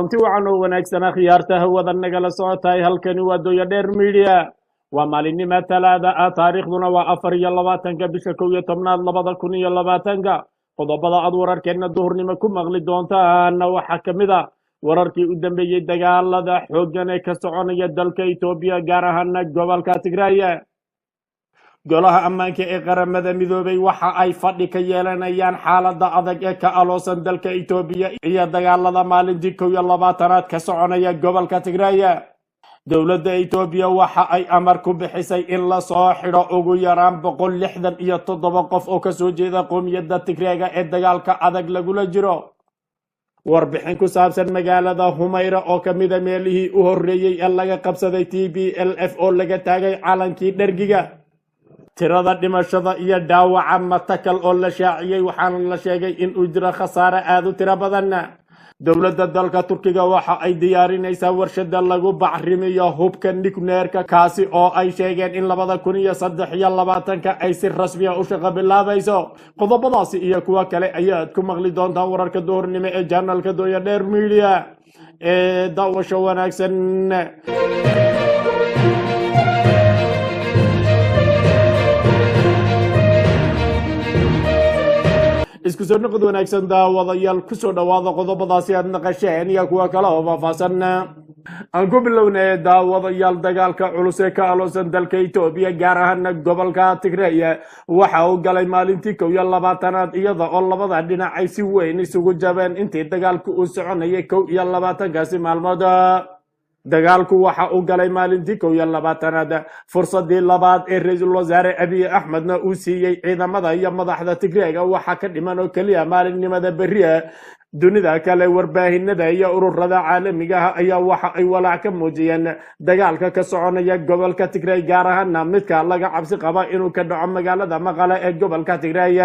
Kulanti wacan oo wanaagsanaa khiyaarta hawada nagala socotahay. Halkani waa Doya Dheer Media. Waa maalinima Talaada ah, taariikhduna waa 24-ka bisha 11aad 2020-ka. Qodobada aad wararkeenna duhurnimo ku maqli doontaana waxaa ka mid a wararkii u dambeeyey dagaalada xooggan ee ka soconaya dalka Etoobiya, gaar ahaana gobolka Tigraaya. Golaha ammaanka ee Qaramada Midoobay waxa ay fadhi ka yeelanayaan xaaladda adag ee ka aloosan dalka Etoobiya iyo dagaalada maalintii 21aad ka soconaya gobolka Tigraaya. Dowladda Etoobiya waxa ay amar ku bixisay in lasoo xidho ugu yaraan 167 qof oo kasoo jeeda qoomiyadda Tigreega ee dagaalka adag lagula jiro. Warbixin ku saabsan magaalada Humayra oo ka mida meelihii u horreeyey ee laga qabsaday TPLF oo laga taagay calankii dhergiga. Tirada dhimashada iyo dhaawaca Matakal oo la shaaciyey, waxaana la sheegay in uu jiro khasaare aada u tiro badan. Dowladda dalka Turkiga waxa ay diyaarinaysaa warshada lagu bacrimiyo hubka nukneerka, kaasi oo ay sheegeen in 2023-ka ay si rasmiya u shaqo bilaabayso. Qodobadaasi iyo kuwo kale ayaad ku maqli doontaan wararka duhurnimo ee janalka Dooya Dheer Media ee daawasho wanaagsan. Isku soo noqod wanaagsan daawadayaal, kusoo dhawaada qodobadaasi aad naqasheen iyo kuwa kale oo faahfaahsan. Aan ku bilownay daawadayaal, dagaalka culus ee ka aloosan dalka Etoobiya, gaar ahaana gobolka Tigreya, waxa uu galay maalintii 21aad, iyada oo labada dhinac ay si weyn isugu jabeen intii dagaalku uu soconayay 21-kaasi maalmood. Dagaalku waxa uu galay maalintii 21aad, fursadii labaad ee ra-iisul wasaare Abiy Axmedna uu siiyey ciidamada iyo madaxda Tigreega waxaa ka dhiman oo keliya maalinimada berria. Dunida kale, warbaahinada iyo ururada caalamigaha ayaa waxa ay walaac ka muujiyeen dagaalka ka soconaya gobolka Tigray, gaar ahaana midka laga cabsi qaba inuu ka dhaco magaalada Maqale ee gobolka Tigray.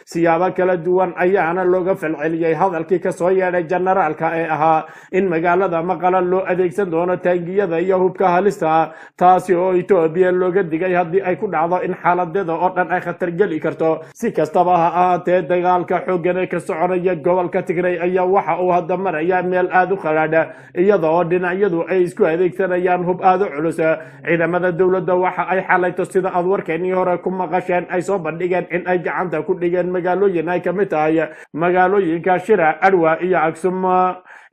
Siyaabo kala duwan ayaana looga falceliyey hadalkii kasoo yeedhay generaalka ee ahaa in magaalada Maqale loo adeegsan doono taangiyada iyo hubka halista, taasi oo Etoobiya looga digay haddii ay ku dhacdo in xaaladeeda oo dhan ay khatar geli karto. Si kastaba ha ahaatee, dagaalka xooggan ee ka soconaya gobolka Tigray ayaa waxa uu hadda maraya meel aada u qadhaadha, iyada oo dhinacyadu ay isku adeegsanayaan hub aada u culus. Ciidamada dowladda waxa ay xalayto, sida aad warkeenii hore ku maqasheen, ay soo bandhigeen in ay gacanta ku dhigeen magaalooyin ay kamid tahay magaalooyinka Shira, Adwa iyo Agsum.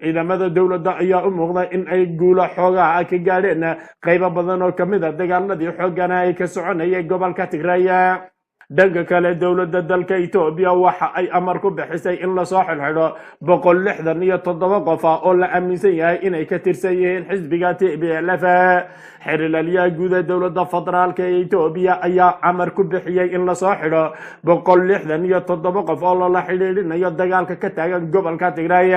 Ciidamada dowladda ayaa u muuqda in ay guulo xoogaha ka gaadheen qaybo badan oo kamid a dagaaladii xooggana ay ka soconayay gobolka Tigray. Dhanka kale, dowladda dalka Etoobiya waxa ay amar ku bixisay in lasoo xidxidho 167 qof ah oo la aaminsan yahay inay ka tirsan yihiin xisbiga TPLF. Xirilalyaha guud ee dowladda federaalka ee Etoobiya ayaa amar ku bixiyey in lasoo xidho 167 qof oo lala xidhiidhinayo dagaalka ka taagan gobolka Tigray.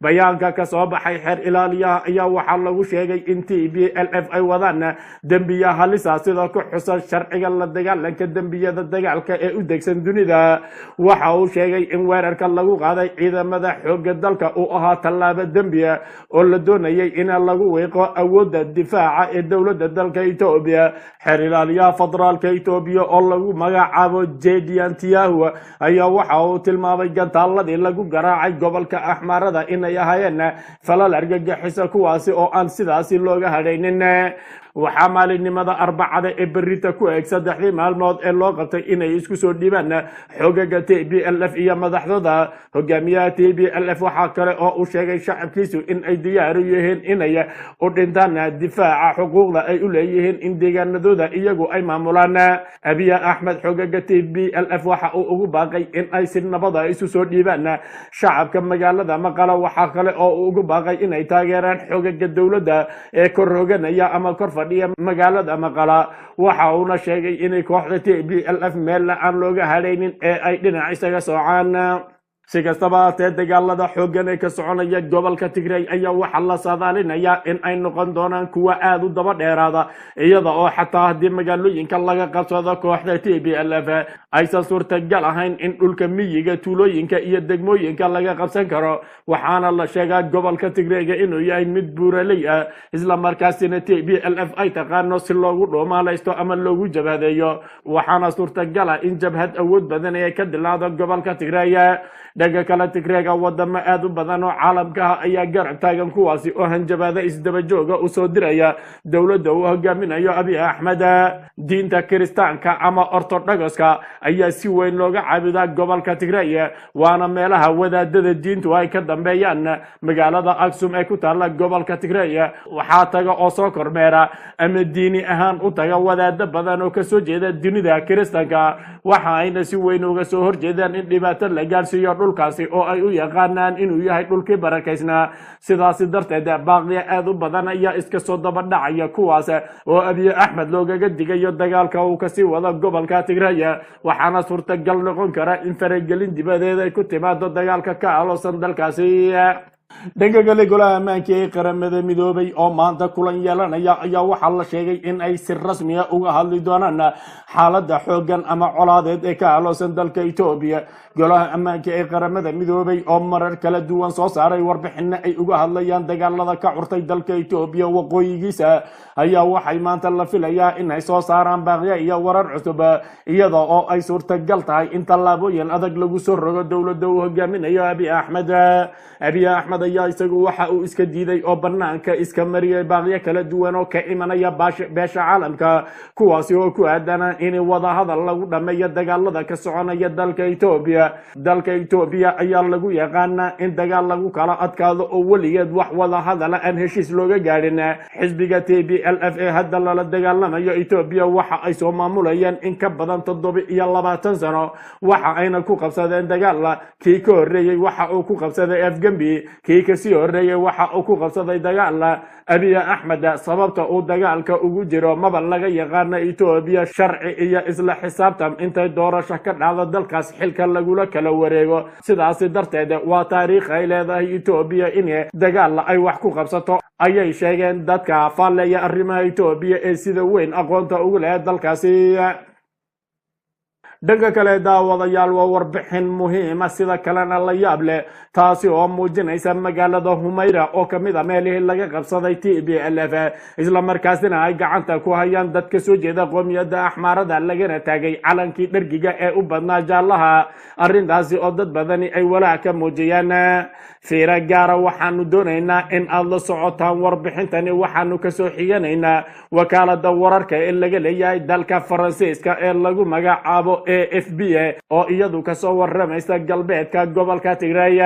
Bayaanka kasoo baxay xeer ilaaliyaha ayaa waxaa lagu sheegay in TPLF ay wadaan dembiya halisa, sida ku xusan sharciga la dagaalanka dembiyada dagaalka ee u degsan dunida. Waxa uu sheegay in weerarka lagu qaaday ciidamada xoogga dalka uu ahaa tallaabo dembiya oo la doonayay in lagu wiiqo awoodda difaaca ee dowladda dalka Etoobiya. Xeer ilaaliyaha federaalka Etoobiya oo lagu magacaabo Jedian Tiyahu ayaa waxa uu tilmaamay gantaaladii lagu garaacay gobolka Axmaarada inay ahaayeen falal argagixisa, kuwaasi oo aan sidaasi looga hadhaynin. Waxaa maalinimada Arbacada ee berita ku eeg saddexdii maalmood ee loo qabtay inay isku soo dhiibaan xogaga TPLF iyo madaxdooda. Hogaamiyaha TPLF waxaa kale oo uu sheegay shacabkiisu in ay diyaar u yihiin inay u dhintaan difaaca xuquuqda ay u leeyihiin in deegaanadooda iyagu ay maamulaan. Abiy Axmed xogaga TPLF waxa uu ugu baaqay in ay si nabada isu soo dhiibaan shacabka magaalada Maqala. Waxaa kale oo uu ugu baaqay inay taageeraan xogaga dowladda ee kor hoganaya ama kor fadhiya magaalada Maqala. Waxa uuna sheegay inay kooxda TPLF meel aan looga hadhaynin ee ay dhinac isaga soocaan. Si kastaba haatee, dagaalada xooggan ee ka soconaya gobolka Tigray ayaa waxaa la saadaalinayaa in ay noqon doonaan kuwa aada u daba dheeraada, iyada oo xataa haddii magaalooyinka laga qabsado kooxda TPLF aysan suurtagal ahayn in dhulka miyiga, tuulooyinka iyo degmooyinka laga qabsan karo. Waxaana la sheegaa gobolka Tigrayga inuu yahay mid buuraley ah, isla markaasina TPLF ay taqaano si loogu dhuumaalaysto ama loogu jabhadeeyo. Waxaana suurtagala in jabhad awood badan ee ka dilaacdo gobolka Tigray. Dhanka kale, Tigreega wadamo aad u badan oo caalamka ah ayaa garab taagan, kuwaasi oo hanjabaada isdaba jooga usoo diraya dowladda uu hogaaminayo Abiy Axmed. Diinta Kiristaanka ama Orthodoxka ayaa si weyn looga caabudaa gobolka Tigray, waana meelaha wadaadada diintu ay ka dambeeyaan. Magaalada Aksum ee ku taalla gobolka Tigray waxaa taga oo soo kormeera ama diini ahaan u taga wadaado badan oo kasoo jeeda dunida Kiristaanka, waxa ayna si weyn uga soo horjeedaan in dhibaato la gaarsiiyo dhulkaasi oo ay u yaqaanaan inuu yahay dhulkii barakaysnaa. Sidaasi darteed, baaqiya aad u badan ayaa iska soo daba dhacaya, kuwaas oo Abiy Axmed loogaga digayo dagaalka uu kasii wado gobolka Tigray, waxaana suurtagal noqon kara in faragelin dibadeed ay ku timaado dagaalka ka aloosan dalkaasi. Dhanka kale, Golaha Ammaanka ee Qaramada Midoobay oo maanta kulan yeelanaya ayaa waxaa la sheegay in ay si rasmiya uga hadli doonaan xaaladda xooggan ama colaadeed ee ka aloosan dalka Etoobiya. Golaha Ammaanka ee Qaramada Midoobay oo marar kala duwan soo saaray warbixino ay uga hadlayaan dagaalada ka curtay dalka Etoobiya waqooyigiisa ayaa waxay maanta la filayaa in ay soo saaraan baaqyo iyo warar cusub, iyada oo ay suurtagal tahay in tallaabooyin adag lagu soo rogo dowladda uu hogaaminayo Abiy Axmed. Abiy Axmed ayaa isagu waxa uu iska diiday oo banaanka iska mariyay baaqyo kala duwan oo ka imanaya beesha caalamka, kuwaasi oo ku aadana in wadahadal lagu dhameeyo dagaalada ka soconaya dalka Etoobiya. Dalka Etoobiya ayaa lagu yaqaanaa in dagaal lagu kala adkaado oo weligeed wax wadahadala aan heshiis looga gaadhin. Xisbiga TPLF ee hadda lala dagaalamayo Etoobiya waxa ay soo maamulayeen in ka badan 27 sano, waxa ayna ku qabsadeen dagaal. Kii ka horreeyey waxa uu ku qabsaday afgembi, kii kasii horreeyey waxa uu ku qabsaday dagaal. Abiy Axmed sababta uu dagaalka ugu jiro maba laga yaqaano Etoobiya. Sharci iyo isla xisaabtan intay doorasho ka dhacdo dalkaas xilka lagula kala wareego. Sidaasi darteed, waa taariikh ay leedahay Etoobiya in dagaal ay wax ku qabsato, ayay sheegeen dadka faalleeya arrimaha Etoobiya ee sida weyn aqoonta ugu leh dalkaasi. Dhanka kale, daawadayaal, waa warbixin muhiima, sida kalena la yaab leh, taasi oo muujinaysa magaalada Humayra oo kamid a meelihii laga qabsaday TPLF, islamarkaasina ay gacanta ku hayaan dad ka soo jeeda qoomiyadda Axmaarada, lagana taagay calankii dhergiga ee u badnaa jaallaha, arrintaasi oo dad badani ay walaac ka muujiyeen. Fiiro gaara, waxaanu doonaynaa in aad la socotaan warbixintani. Waxaanu kasoo xiganaynaa wakaalada wararka ee laga leeyahay dalka Faransiiska ee lagu magacaabo AFP oo iyadu kasoo waramaysa galbeedka gobolka Tigray.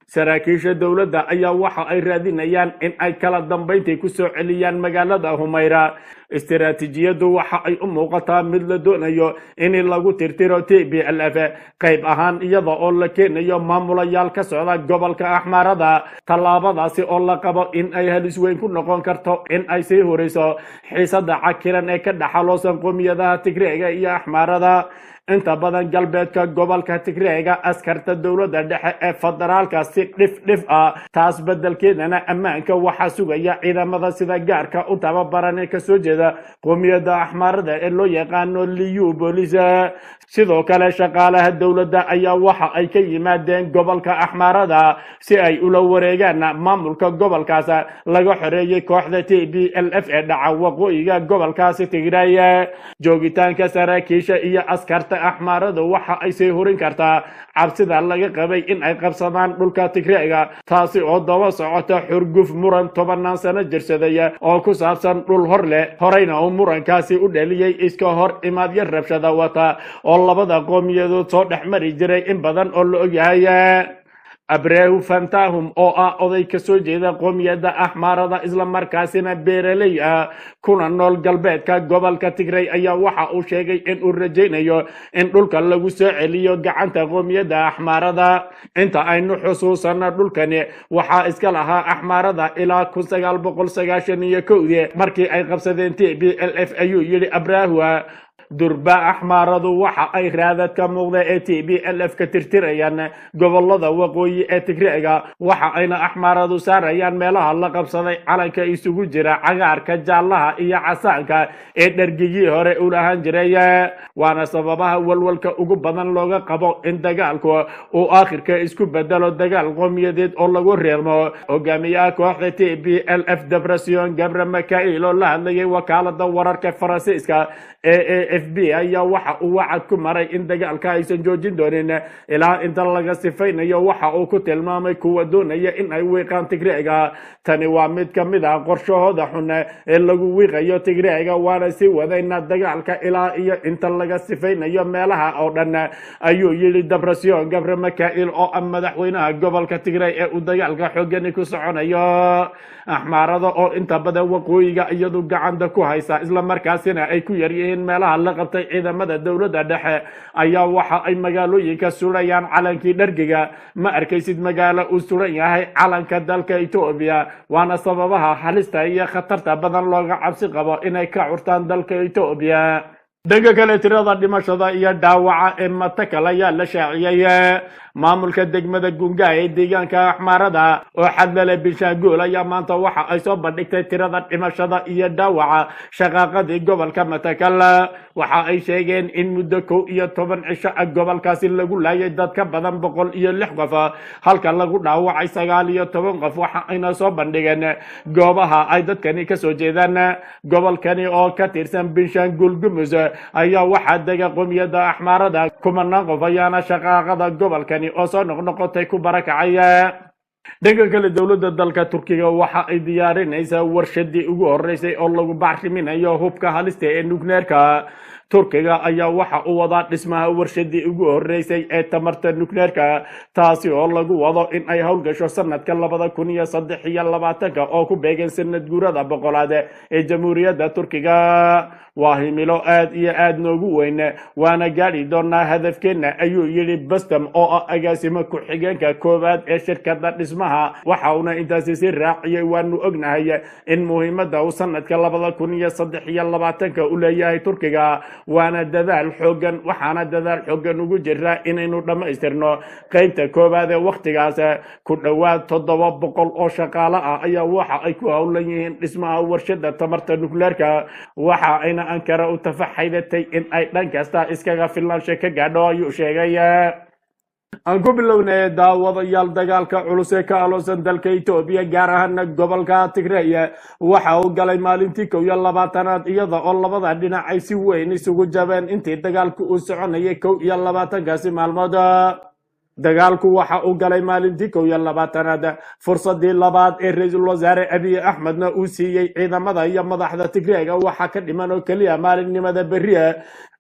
Saraakiisha dowladda ayaa waxa ay raadinayaan in ay kala dambayntii ku soo celiyaan magaalada Humayra. Istiraatiijiyaddu waxa ay u muuqataa mid la doonayo in lagu tirtiro TPLF qayb ahaan, iyada oo la keenayo maamulayaal ka socda gobolka Axmaarada, tallaabadaasi oo la qabo in ay halis weyn ku noqon karto in ay sii huriso xiisada cakiran ee ka dhexaloosan qoomiyadaha Tigreega iyo Axmaarada. Inta badan galbeedka gobolka Tigreega askarta dowladda dhexe ee federaalka si dhif dhif ah, taas bedelkeedana ammaanka waxaa sugaya ciidamada sida gaarka u tababaran ee kasoo jeeda qoomiyadda Axmaarada ee loo yaqaano Liyu Booliis. Sidoo kale, shaqaalaha dowladda ayaa waxa ay ka yimaadeen gobolka Axmaarada si ay ula wareegaan maamulka gobolkaas laga xoreeyey kooxda TPLF ee dhaca waqooyiga gobolkaasi Tigray. Joogitaanka saraakiisha iyo askarta Axmaaradu waxa ay sii hurin kartaa cabsida laga qabay in ay qabsadaan dhulka Tigreega, taasi oo daba socota xurguf muran 10-aan sano jirsaday oo ku saabsan dhul hor leh, horeyna uu murankaasi u dhaliyey iska hor imaadyo rabshada wata oo labada qoomiyadood soo dhex mari jiray in badan oo la ogyahay. Abrehu Fantahum oo ah oday kasoo jeeda qoomiyadda Axmaarada, islamarkaasina beeraley ah, kuna nool galbeedka gobolka Tigray, ayaa waxa uu sheegay in uu rajaynayo in dhulka lagu soo celiyo gacanta qoomiyadda Axmaarada. Inta aynu xusuusana, dhulkani waxaa iska lahaa Axmaarada ilaa 1991-dii markii ay qabsadeen TPLF, ayuu yidhi Abrahua. Durba Axmaaradu waxa ay raadadka muuqda ee TPLF ka tirtirayaan gobolada waqooyi ee Tigreega, waxa ayna Axmaaradu saarayaan meelaha la qabsaday calanka isugu jira cagaarka, jaallaha iyo casaanka ee dhargigii hore u lahaan jiray, waana sababaha walwalka ugu badan looga qabo in dagaalku uu aakhirka isku bedelo dagaal qoomiyadeed oo lagu reermo. Hogaamiyaha kooxda TPLF Debretsion Gebre Mikael oo la hadlayay wakaalada wararka Faransiiska ee F B ayaa waxa uu wacad ku maray in dagaalka aysan joojin doonin ilaa inta laga sifaynayo waxa uu ku tilmaamay kuwa doonaya in ay wiiqaan Tigreega. Tani waa mid ka mid ah qorshahooda xun ee lagu wiiqayo Tigreega, waana sii wadaynaa dagaalka ilaa iyo inta laga sifaynayo meelaha oo dhan, ayuu yidhi Debretsion Gebremichael oo ah madaxweynaha gobolka Tigray ee uu dagaalka xoogani ku soconayo. Axmaarada oo inta badan waqooyiga iyadu gacanta ku haysa isla markaasina ay ku yar yihiin meelaha la qabtay ciidamada dowladda dhexe ayaa waxa ay magaalooyinka surayaan calankii dhargiga. Ma arkaysid magaalo uu suran yahay calanka dalka Itoobiya, waana sababaha halista iyo khatarta badan looga cabsi qabo inay ka curtaan dalka Itoobiya. Dhanka kale, tirada dhimashada iyo dhaawaca ee Matakal ayaa la shaaciyey. Maamulka degmada Gunga ee deegaanka Axmaarada oo xadlale Binshaanguul ayaa maanta waxa ay soo bandhigtay tirada dhimashada iyo dhaawaca shaqaaqadii gobolka Matakal. Waxa ay sheegeen in muddo 11 cisho ah gobolkaasi lagu laayay dad ka badan 106 qof, halka lagu dhaawacay 19 qof. Waxa ayna soo bandhigeen goobaha ay dadkani kasoo jeedaan. Gobolkani oo ka tirsan Binshaanguul Gumuz ayaa waxaa dega qowmiyadda Axmaarada. Kumanaan qof ayaana shaqaaqada gobolkani oo soo noqnoqotay ku barakacay. Dhanka kale, dowladda dalka Turkiga waxa ay diyaarinaysaa warshadii ugu horeysay oo lagu bacriminayo hubka halista ee nukleerka. Turkiga ayaa waxa uu wadaa dhismaha warshadii ugu horeysay ee tamarta nukleerka, taasi oo lagu wado in ay howlgasho sanadka 2023 oo ku beegan sanad guurada 100aad ee Jamhuuriyadda Turkiga. Waa himilo aad iyo aad noogu weyn, waana gaadhi doonaa hadafkeena, ayuu yidhi Bastam oo ah agaasimo ku-xigeenka koowaad ee shirkadda dhismaha. Waxa uuna intaasi si raaciyey: waanu ognahay in muhiimadda uu sanadka 2023 u leeyahay Turkiga, waana dadaal xoogan, waxaana dadaal xoogan ugu jira inaynu dhammaystirno qaybta koowaad ee wakhtigaas. Ku dhowaad 700 oo shaqaale ah ayaa waxa ay ku howlan yihiin dhismaha warshada tamarta nukleerka, waxa ayna Ankara u tafaxaydatay in ay dhan kasta iskaga filnaansho ka gaadho, ayuu sheegay. Aan ku bilownay, daawadayaal, dagaalka culus ee ka aloosan dalka Itoobiya, gaar ahaana gobolka Tigray, waxa uu galay maalintii 21aad, iyada oo labada dhinac ay si weyn isugu jabeen intii dagaalku uu soconayay 21kaasi maalmood. Dagaalku waxa uu galay maalintii 21aad, fursadii labaad ee ra-iisul wasaare Abiy Axmedna uu siiyey ciidamada iyo madaxda Tigreega waxaa ka dhiman oo keliya maalinimada berria.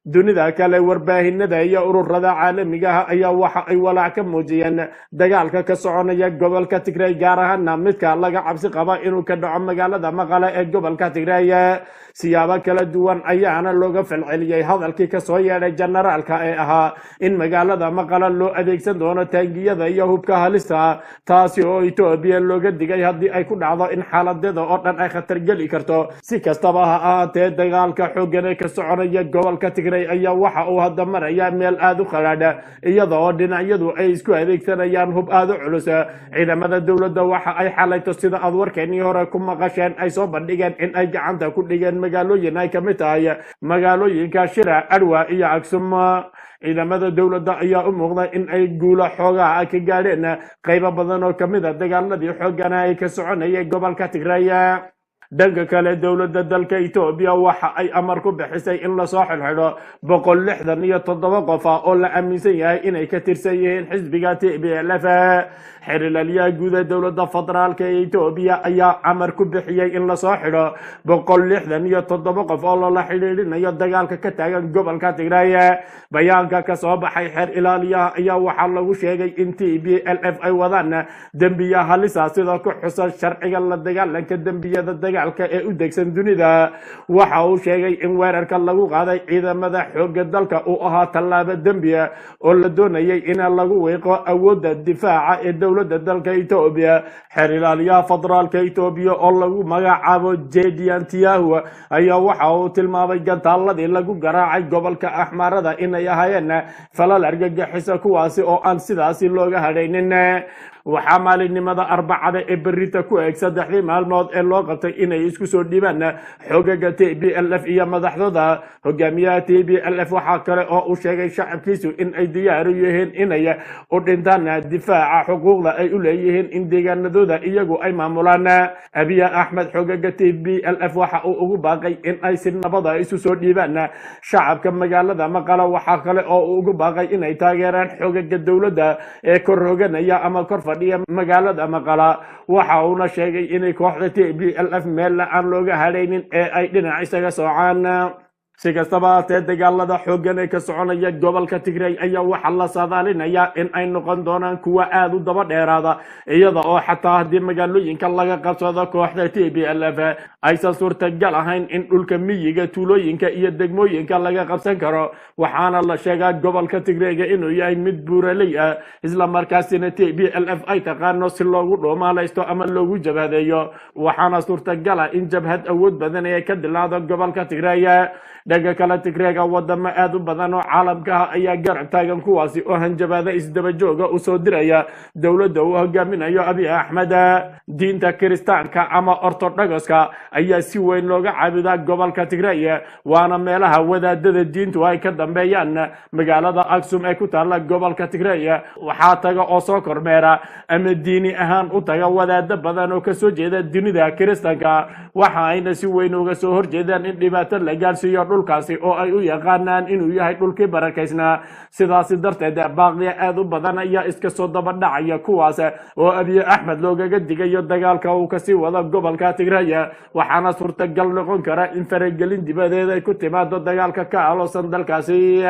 Dunida kale, warbaahinada iyo ururada caalamigaha ayaa waxa ay walaac ka muujiyeen dagaalka ka soconaya gobolka Tigray, gaar ahaana midka laga cabsi qaba inuu ka dhaco magaalada Maqale ee gobolka Tigray. Siyaabo kala duwan ayaana looga falceliyey hadalkii kasoo yeedhay generaalka ee ahaa in magaalada Maqale loo adeegsan doono taangiyada iyo hubka halista, taasi oo Itoobiya looga digay haddii ay ku dhacdo in xaaladeeda oo dhan ay khatar geli karto. Si kastaba ha ahaatee, dagaalka xooggan ee ka soconaya gobolka Tigray ayaa waxa uu hadda maraya meel aada u qadhaadha, iyada oo dhinacyadu ay isku adeegsanayaan hub aada u culus. Ciidamada dowladda waxa ay xalayto, sida aad warkeenii hore ku maqasheen, ay soo bandhigeen in ay gacanta ku dhigeen magaalooyin ay kamid tahay magaalooyinka Shira, Adwa iyo Aksum. Ciidamada dowladda ayaa u muuqda in ay guulo xoogaha ka gaadheen qaybo badan oo kamid a dagaaladii xooggana ay ka soconayay gobolka Tigray. Dhanka kale, dowladda dalka Itoobiya waxa ay amar ku bixisay in lasoo xidhxidho 167 qof ah oo la aaminsan yahay inay ka tirsan yihiin xisbiga TPLF. Xerilaliyaha guud ee dowladda federaalka ee Itoobiya ayaa amar ku bixiyey in lasoo xidho 167 qof oo loola xidhiidhinayo dagaalka ka taagan gobolka Tigray. Bayaanka ka soo baxay xeer ilaaliyaha ayaa waxaa lagu sheegay in TPLF ay wadaan dembiya halisa, sida ku xusan sharciga la dagaalanka dembiyada dagaalka ee u degsan dunida. Waxa uu sheegay in weerarka lagu qaaday ciidamada xoogga dalka uu ahaa tallaabo dembiya oo la doonayay in lagu wiiqo awoodda difaaca ee dowladda dalka Itoobiya. Xeer ilaaliyaha federaalka Itoobiya oo lagu magacaabo Jedian Tiyahu ayaa waxa uu tilmaamay gantaaladii lagu garaacay gobolka Axmaarada inay ahaayeen falal argagixisa, kuwaasi oo aan sidaasi looga hadhaynin. Waxaa maalinimada Arbacada ee berrita ku eeg 3 maalmood ee loo qabtay inay isku soo dhiibaan xogaga TPLF iyo madaxdooda. Hogaamiyaha TPLF waxaa kale oo uu sheegay shacabkiisu in ay diyaar u yihiin inay u dhintaan difaaca xuquuqda ay u leeyihiin in deegaanadooda iyagu ay maamulaan. Abiy Axmed xogaga TPLF waxa uu ugu baaqay in ay si nabada isu soo dhiibaan shacabka magaalada Maqala. Waxaa kale oo uu ugu baaqay inay taageeraan xogaga dowladda ee kor hoganaya ama kor fadhiya magaalada Maqala. Waxa uuna sheegay inay kooxda TPLF meel aan looga hadhaynin ee ay dhinac isaga soocaan. Si kastaba haatee, dagaalada xooggan ee ka soconaya gobolka Tigray ayaa waxaa la saadaalinayaa in ay noqon doonaan kuwa aad u daba dheeraada, iyada oo xataa haddii magaalooyinka laga qabsado kooxda TPLF aysan suurtagal ahayn in dhulka miyiga, tuulooyinka iyo degmooyinka laga qabsan karo. Waxaana la sheegaa gobolka Tigrayga inuu yahay mid buuraley ah, isla markaasina TPLF ay taqaano si loogu dhuumaalaysto ama loogu jabhadeeyo. Waxaana suurtagal ah in jabhad awood badan ee ka dilaacdo gobolka Tigray. Dhanka kale, Tigreega wadamo aad u badan oo caalamka ah ayaa garab taagan, kuwaasi oo hanjabaada isdaba jooga u soo diraya dowladda uu hogaaminayo Abiy Axmed. Diinta Kiristaanka ama Orthodoxka ayaa si weyn looga caabudaa gobolka Tigray, waana meelaha wadaadada diintu ay ka dambeeyaan. Magaalada Aksum ee ku taalla gobolka Tigray waxaa taga oo soo kormeera ama diini ahaan u taga wadaado badan oo kasoo jeeda dunida Kiristaanka. Waxa ayna si weyn uga soo horjeedaan in dhibaato la gaarsiiyo dhulkaasi oo ay u yaqaanaan inuu yahay dhulkii barakaysnaa. Sidaasi darteed, baaqiya aad u badan ayaa iska soo daba dhacaya, kuwaas oo Abiy Axmed loogaga digayo dagaalka uu kasii wado gobolka Tigray. Waxaana suurtagal noqon kara in faragelin dibadeed ay ku timaado dagaalka ka aloosan dalkaasi.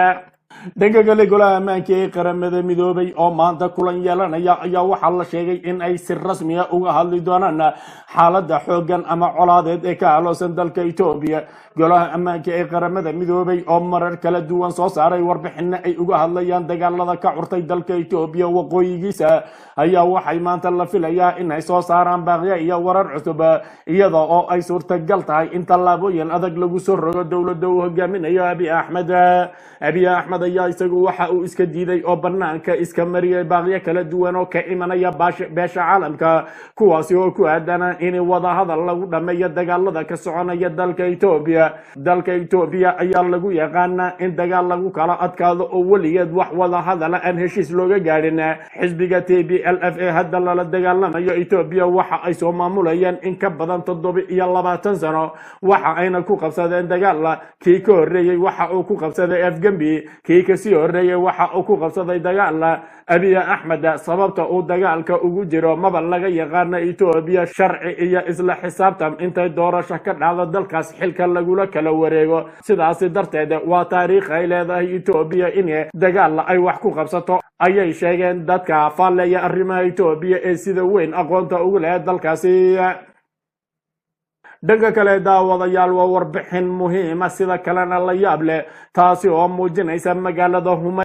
Dhanka kale, golaha ammaanka ee Qaramada Midoobay oo maanta kulan yeelanaya ayaa waxaa la sheegay in ay si rasmiya uga hadli doonaan xaaladda xooggan ama colaadeed ee ka aloosan dalka Etoobiya. Golaha ammaanka ee Qaramada Midoobay oo marar kala duwan soo saaray warbixino ay uga hadlayaan dagaalada ka curtay dalka Etoobiya waqooyigiisa ayaa waxay maanta la filayaa in ay soo saaraan baaqyo iyo warar cusub, iyada oo ay suurtagal tahay in tallaabooyin adag lagu soo rogo dowladda uu hogaaminayo Abiy Axmed. Abiy Axmed ayaa isagu waxa uu iska diiday oo banaanka iska mariyay baaqyo kala duwan oo ka imanaya beesha caalamka, kuwaasi oo ku aadana in wadahadal lagu dhameeyo dagaalada ka soconaya dalka Etoobiya. Dalka Etoobiya ayaa lagu yaqaanaa in dagaal lagu kala adkaado oo weligeed wax wadahadala aan heshiis looga gaadhin. Xisbiga TPLF ee hadda lala dagaalamayo Etoobiya waxa ay soo maamulayeen in ka badan 27 sano, waxa ayna ku qabsadeen dagaal. Kii ka horreeyey waxa uu ku qabsaday afgembi, kii kasii horreeyey waxa uu ku qabsaday dagaal. Abiy Axmed sababta uu dagaalka ugu jiro maba laga yaqaano Etoobiya. Sharci iyo isla xisaabtan intay doorasho ka dhacdo dalkaas xilka lagula kala wareego. Sidaasi darteed waa taariikh ay leedahay Etoobiya in dagaal ay wax ku qabsato, ayay sheegeen dadka faalleeya arrimaha Etoobiya ee sida weyn aqoonta ugu leh dalkaasi. Dhanka kale, daawadayaal, waa warbixin muhiima, sida kalena la yaab leh, taasi oo muujinaysa magaalada Huma